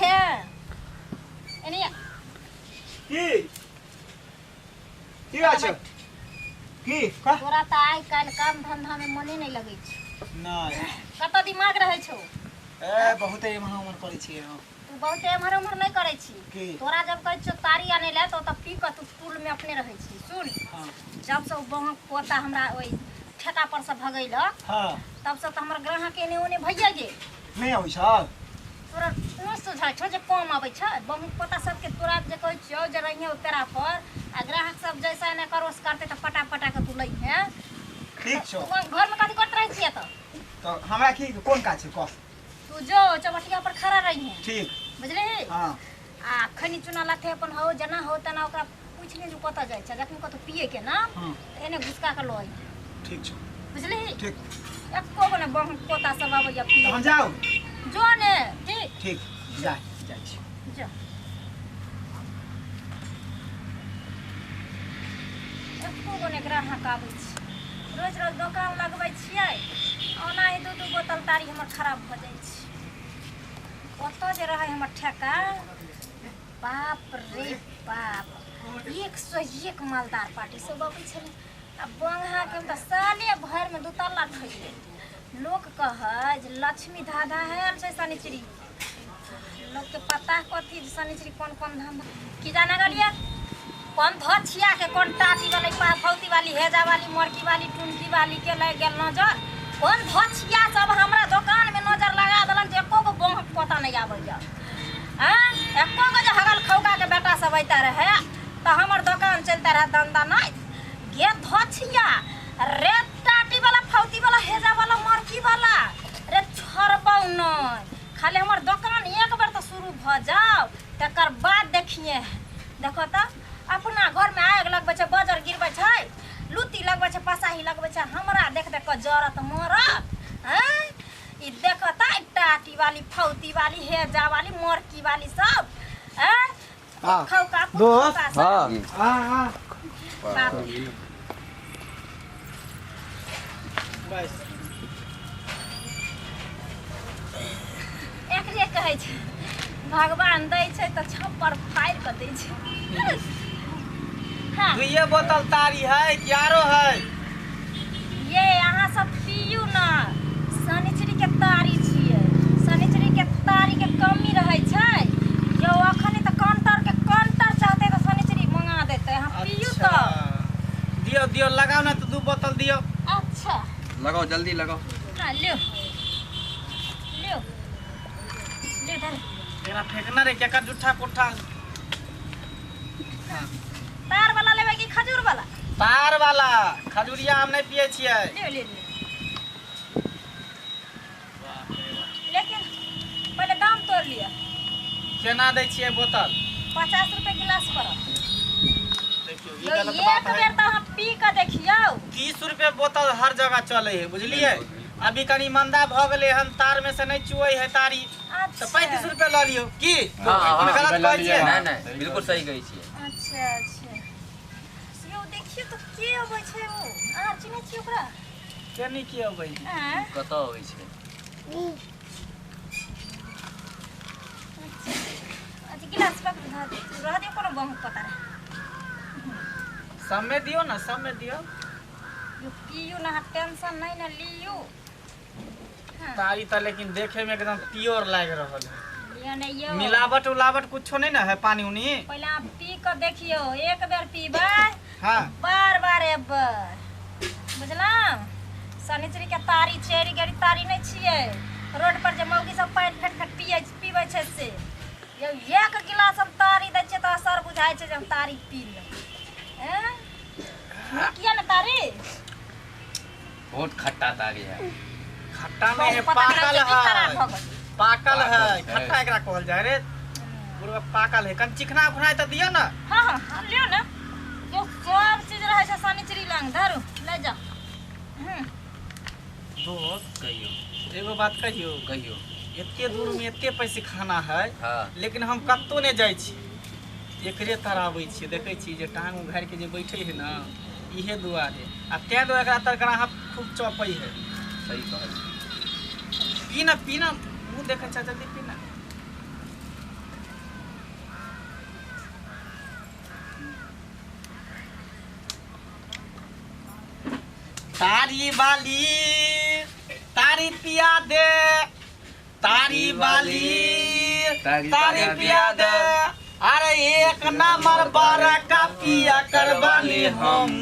छै एने की की बात छै की का तोरा त आइ काल्हि काम धंधा में मने नहीं लगै छै। नहीं कत दिमाग रहै छौ? ए बहुत एम्हर उम्हर करै छियै हम। तू बहुत एम्हर उम्हर नहीं करै छी। तोरा जब कहै छियौ तारी आनै लए तऽ ओतऽ पी कऽ तू टूल में अपने रहै छी। सुन, जब से ओ बहक पोता हमरा ओहि ठेका पर से भगैलक, तब से तऽ हमर ग्राहक एने ओने भइए गेल। नहीं अबै छौ? तोरा नहि सुझाइ छौ जे कम अबै छै बहुत पोता सबके? तोरा जे कहै छियौ जे रहिहे ओ पेड़ा पर आ ग्राहक सब जैसा एने करोस करतै तऽ पटा पटा के तू लैहे। ठीक छौ। तू घर में कथी करैत रहै छियै तऽ? तऽ हमरा की कोन काज छै कह। तू जो चौबटिया पर खड़ा रहिहे। ठीक। बुझलिही? हाँ। आ खैनी चूना लाथे अपन हो जेना हो तेना ओकरा पूछने जो कतऽ जाइ छै, जखन कतौ पिए के ना तऽ एने घुसका के लऽ अइहे। ठीक छौ। बुझलिही? ठीक। एको गो ने बहु पोता सब आबैया पिए। हम जाउ? जो ने। ठीक ठीक, जा जाइ छी। जो। एको गो ने ग्राहक आबै छै। रोज रोज दोकान लगबै छियै, ओनाही दू दू बोतल तारी हमर खराब भऽ जाइ छै। ओतऽ जे रहै हमर ठेका, बाप रे बाप, 101 मालदार पार्टी सब अबै छलै। आ बंगहाके हम तऽ साले भरिमे दू तल्ला ठोकि। लोक कहै जे लक्ष्मी धाधा आयल छै शनिचरी। लोकके पता कथी जे शनिचरी कोन कोन धंधा की जाने गेलियै, कोन धछिया के कोन टाटी वाली फौती वाली हेजा वाली मरकी वाली टुनकी वाली के लागि गेल नजर। कोन धछिया सब हमरा दोकान में नजर लगा देलन जे एको गो बंहक पता नहीं आबैया। एको गो जे हगल खौका के बेटा सब अइता रहे तऽ हमर दोकान चलता रहे धंधा नहीं। गे धछिया रे टाटी वाला फौती वाला हेजा वाला मरकी वाला रे छोड़बौ नहीं, खाली हमर दोकान एक बेर तऽ शुरू भऽ जाओ तकर बाद देखिए। देखो तऽ अपना घर में आग लगबै छै, बजर गिरबै छै, लुत्ती लगबै छै, पसाही लगबै छै, हमरा देख देख कऽ जरत मरत। हैं ई देखो तऽ टाटी वाली फौती वाली हेजा वाली मरकी वाली सब हैं खौका दोस्त। हाँ। हाँ। बाप रे। बस एकरे कहै छै भगवान दै छै तऽ छप्पर फाड़ि कऽ दै छै। हाँ। दुइये बोतल तारी है कि आरो है? ये अहाँ सब पियू ना, शनिचरी के तारी छियै। शनिचरी के तारी के कमी रहै छै यौ। अखन तऽ काउंटर के काउंटर चाहते तऽ शनिचरी मंगा देतै। अहाँ पियू तऽ। दियौ दियौ, लगाओ ना तऽ 2 बोतल दियौ। अच्छा लगाओ, जल्दी लगाओ। हाँ लियो लियो लियो धर। एकरा फेंकना रे केकर जुठा कोठा। तार वाला लेबै कि खजूर वाला? तार वाला, खजूरिया हम नहीं पिए छियै। लियो लियो लियो, लेकिन पहिले दाम तोड़ लिअ। केना दै छियै बोतल? 50 रुपए गिलास पड़त। देखियौ ई यौ, गलत एक बात है। बेर तऽ अहाँ पी कऽ देखियौ। 30 रुपए बोतल हर जगह चले है, बुझलियै? अभी कनी मंदा भऽ गेलै हन, तार में से नहीं चुए है तारी, तऽ 35 रुपए लऽ लियौ की? हाँ, हम गलत कहै छियै? नहीं नहीं, बिल्कुल सही कहै छियै। अच्छा अच्छा, यौ देखियौ तऽ के अबै छै ओ? अहाँ चिन्है छियै ओकरा? के नहीं के अबै? आँय? कतऽ अबै छै? अच्छा गिलास पकड़ धऽ रह दियौ, कोनो बहु पता रहै। सब में दियौ ना, सब में दियौ। यौ पियू ना, टेंशन नहीं ना लियू। हाँ। तारी तऽ लेकिन देखे में एकदम प्योर लागि रहल है। लिअ ने यौ। मिलावट उलावट कुछो नहीं ना है, पानी उनी? पहिले अहाँ पी कऽ देखियौ, एक बेर पीबै हाँ बार बार एबै, बुझलहुँ? शनिचरी के तारी चेरी गरी तारी नहीं छियै। रोड पर जे मौगी सब पानि फेट फेट पियै पीबै छै से यौ एक गिलास हम तारी दै छियै तऽ असर बुझाइ छै जे हम तारी पी लेब। एँ किया ने तारी? बहुत खट्टा तारी है। खट्टा नहीं है, पता नहीं पाकल छै, खराब है। भऽ गेल। पाकल है, पाकल खट्टा एकरा कहल जाय रे। पूरा पाकल है, कन चिकना उखना तऽ दियौ ना। हाँ हाँ हाँ लियौ ना, यो सब चीज रहै छै शनिचरी लंग। धरू ले जाओ। दोस्त कहियो एगो बात कहियो? कहियो। एते दूर में एते पैसे खाना है, हाँ। लेकिन हम कतौ नहीं जाइ छी, एकरे तर आबै छी। देखै छी जे टांग उघारि के जे बैठे है ना, इहे दुआरे आ तें दुआरे एकरा तर ग्राहक खूब चपै है। सही कहल। पीना पीना मुँह देखै छै, जल्दी पीना। तारी वाली तारी पिया दे, तारी वाली तारी पिया दे। अरे एक नंबर बारह का पिया करवाली हम,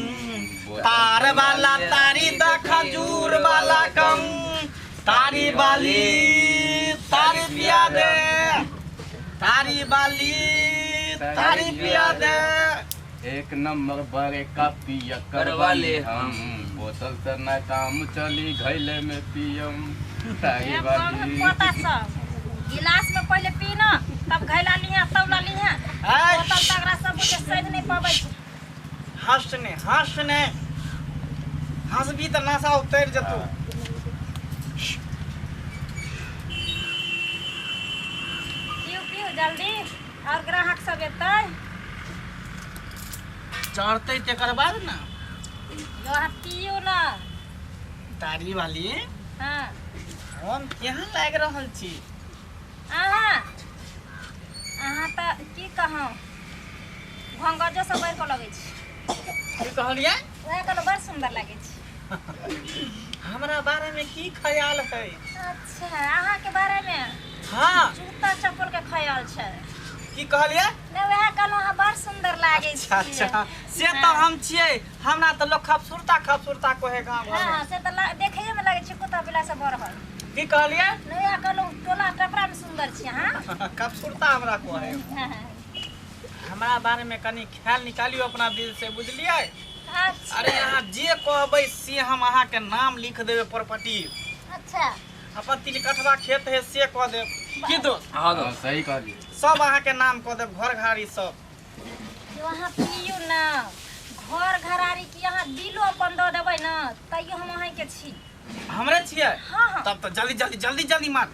तार वाला तारी द खजूर वाला कम। तारी वाली तारी पिया दे, तारी वाली तारी पिया दे। एक नंबर बड़े का पिया करवाले हम, बोतल से ना काम चली घैले में पियम। तारी वाली पता सब गिलास में पहले पी ना, तब घैला लिहा तौला लिहा। बोतल तगड़ा सब बुझे सैद नहीं पाबै छै। हंस ने हंस ने, हंसबी तऽ नशा उतरि जेतौ। पियू पियू जल्दी, और ग्राहक सब एतै। चढ़तै तकर बाद ना। जो अहाँ पियू ना। तारी वाली हाँ, हम केहन लागि रहल छी? अहाँ अहाँ तऽ की कहूँ, घोंघजो से बढ़ि कऽ लगै छी। की कहलियै? वएह कहलहुँ बड़ सुन्दर लागै छी। हमरा बारे में की ख्याल है? अच्छा, अहाँके बारेमे? हाँ। जूता चप्पल के ख्याल छै। की कहलियै? नहि, वएह कहलहुँ अहाँ बड़ सुन्दर लागै छी। अच्छा, से तऽ हम छियै। हमरा तऽ लोक खूबसूरता खूबसूरता कहै गाँव घर। हाँ, से तऽ देखैये मे लगै छै कुत्ता बिलाइ से बढ़ल। की कहलियै? नहि, वएह कहलहुँ टोला टपरा मे सुन्दर छी अहाँ। खूबसूरता हमरा कहै। हमरा बारे में कनी ख्याल निकालियो अपना दिल से, बुझलियै? अच्छा। अरे अहाँ जे कहबै से हम अहाँ के नाम लिख देबै प्रॉपर्टी। अच्छा। अपन तिलकठवा खेत है से कह देब। की दोस्त? हाँ दोस्त, सही कहलियै। सब अहाँ के नाम कह देब, घर घारी सब। जो अहाँ पियू ना, घर घरारी की अहाँ दिलो अपन दऽ देबै ना, तैयो हम अहीं के छी। हमरे छियै? हाँ हाँ। तब तऽ जल्दी जल्दी जल्दी जल्दी मार।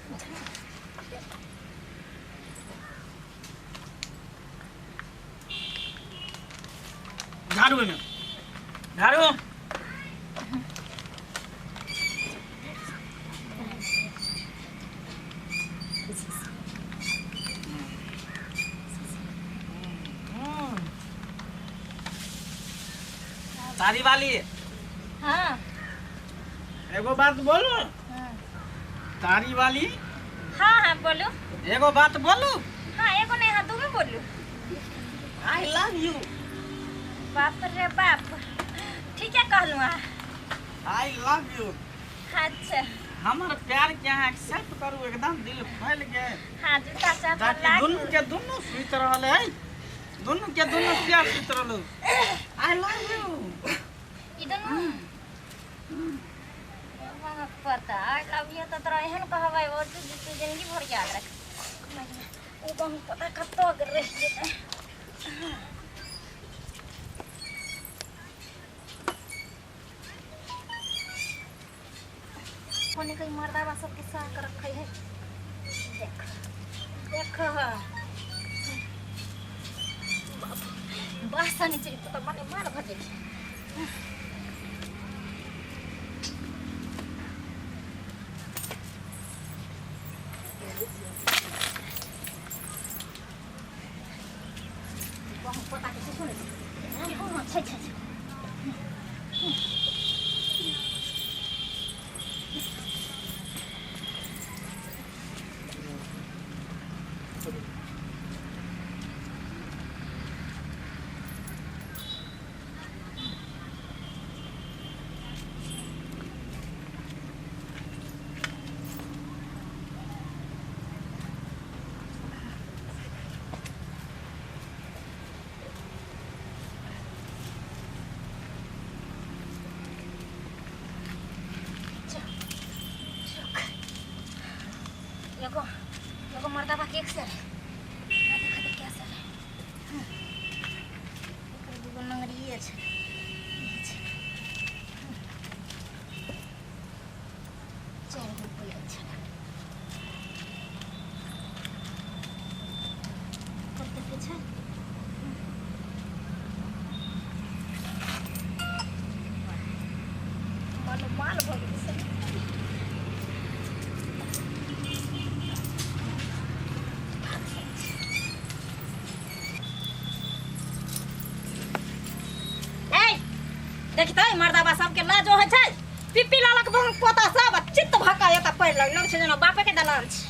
झाड़ू एहिमे झाड़ू। साड़ी वाली। हाँ। एगो बात बोलू? हाँ। तारी वाली। हाँ हाँ बोलू। एगो बात बोलू? हाँ, एगो नहीं, हाँ दूगो बोलू। I love you. बाप रे बाप, ठीक है कहलूँ अहाँ। I love you. अच्छा। हमर प्यार के अहाँ एक्सेप्ट करू, एकदम दिल फैल गेल। हाँ, जूता चप्पल जाकि लाग। दुनू के दुनू सुति रहल है, दुनू के दुनू किया सुति रहल? I love you. ई दुनू पता I love you तऽ तोरा एहन कहबै ओ तू तू जिंदगी भर याद रख। ओ बहु पता कतऽ रहि जेतै। कोने कहीं मर्दाबा सबके साक रखै है। देख देख, बासा नीचे तऽ मने मार भऽ जाइ छै। बहु पता के सुनै हँ, छै छै छै। एगो एगो मर्दाबा के एक सर है, देखा देख क्या सर है। एकर दूगो नंगरिए छै, इहे छै। चारि गो पैर छै। कते के छै? माल माल भऽ गेलै सब। देखतै मर्दाबा सबके लाजो होइ छै पिप्पी लालक बहु पोता सब आ चित्त भका एतऽ पड़ि लग लग छै जेना बापे के दलान छै।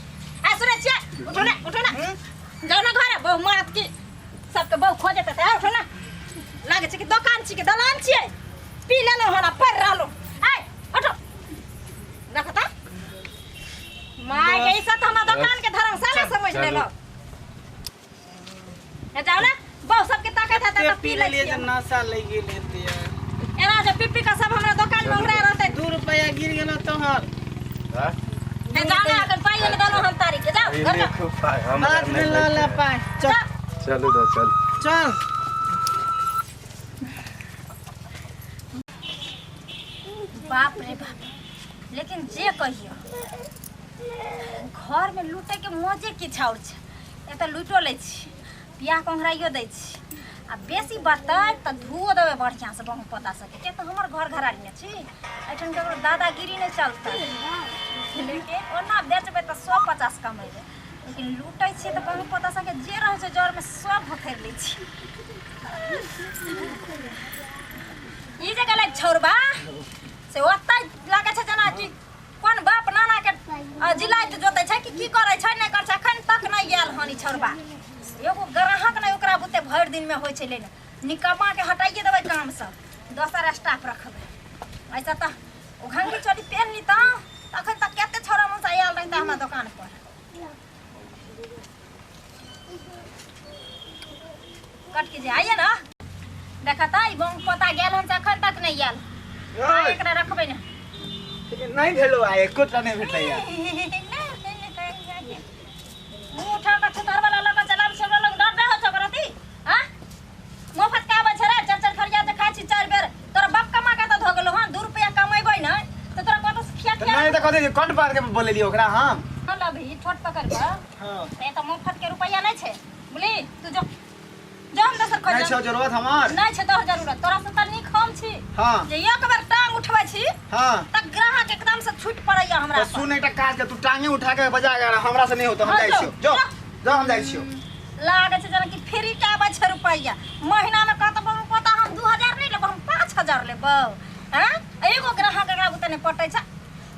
आ सुनै छियै उठो ने उठो ने जाउ ने घरे बहु मारत की सबके बहु खोजैत हेतै। उठो ने लागै छै कि दोकान छी कि दलान छियै पी लेलहुँ हन आ पड़ि रहलहुँ। आइ उठो देखो तऽ माय के ई सब तऽ हमरा दोकान के धर्मशाला समझ लेलक। जाउ ने बहु सबके ताकत हेतै तऽ पी लै लेलियै छियै। जे नशा लागि गेल हेतै यार। एना जे पी पी कऽ सब हमरा दोकान मे उड़ा रहतै। 2 रुपैआ गिर गेल तोहर। हाँ? हे जाउ ने अखन पाइ नहि देलहुँ हम तारीख के जाउ घर जाउ। खूब पाइ हमरा बाद में नहि लऽ ले भेटै। पाइ। चल जाउ। चलू दो चल चल। बाप रे बाप लेकिन जे कहियो घर में लूटे के मजे किछु और छै। एतऽ लूटो लै छी बियाह कोंघराइयो दै छी आ बेसी बतै तऽ धुओ देबै बढ़िआँ से बहु पोता सबके किया तऽ हमर घर घरारी ने छी एहिठाम ककरो दादागिरी नहि चलतै। लेकिन ओना बेचबै तऽ 150 कमेबै लेकिन लूटै छियै तऽ बहु पोता सबके जे रहै छै जरमे सब भोथरि लै छी। ई जे गेलै छौड़बा से ओतै लागै छै जेना कि कोन बाप नाना के जिलाइत जोतै छै कि की करै छै नहि करै छै अखन तक नहि आयल हन ई छौड़बा। एगो ग्राहक नहि ओकरा बुते भरि दिनमे होइ छै लेने निकम्मा के हटाइए देबै कामसँ दोसर स्टाफ रखबै। ऐसा तऽ ओ घंटी चोली पेन्ह ली तऽ अखन तक कते छौड़ा मुसा आयल रहतै हमरा दोकान पर। कट के जे आइए ना देखता ई बम पोता गेल हन से अखन तक नहि आयल। आइ एकरा रखबै ने नहीं भेलो आ एकोटा नहीं भेटलै यार। मुँह उठा कऽ छुतहर वाला लऽ कऽ चलाबै छै ओकरा लग डर नहि होइ छै ओकरा अथी आँ मोफत के आबै छै रे चारि चारि खरिया जे खाइ छी 4 बेर तोरा बाप कमा के तऽ धो गेलौ हन 2 रुपया कमेबै ने तऽ तोरा कतऽ से खिया तऽ खिया नहीं तऽ कथी कंठ पार के बोलेलियै ओकरा हम। लबही ठोट पकड़ कऽ। हाँ से तऽ मोफत के रुपया नहीं छै बुझली तू जो जो हम दोसर खोज नहीं छौ जरूरत हमार नहीं छै तोहर जरूरत तोरा से तऽ नीक हम छी। हाँ जे एक बेर टांग उठबै छी हाँ तऽ ग्राहक एकदम से छूट पड़ैया हमरा तऽ पर। सुन एकटा काज कर तू टांगे उठा के बजा के हमरा से नहीं होतो हम हाँ, जाइ जो, छियौ जो जो हम जाइ छियौ। लागै छै जेना कि फ्री के आबै छै रुपैआ महीना में कतबो पता हम 2000 नहीं लेबौ हम 5000 लेबौ। हैं एगो ग्राहक एकरा बुते नहि पटै छै।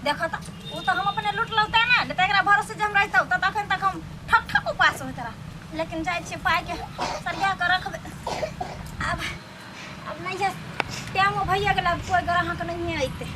देखऽ तऽ ओ तऽ हम अपने लूट लौतै ने नहि तऽ एकरा भरोसे जे हम रहितौ तऽ अखन तक हम ठक ठक उपास होइत रह। लेकिन जाइ छियै पाइके सरिया कऽ रखबै। आब आब नहीं है टाइमो भइए गेल आब कोइ ग्राहक नहिए अयतै।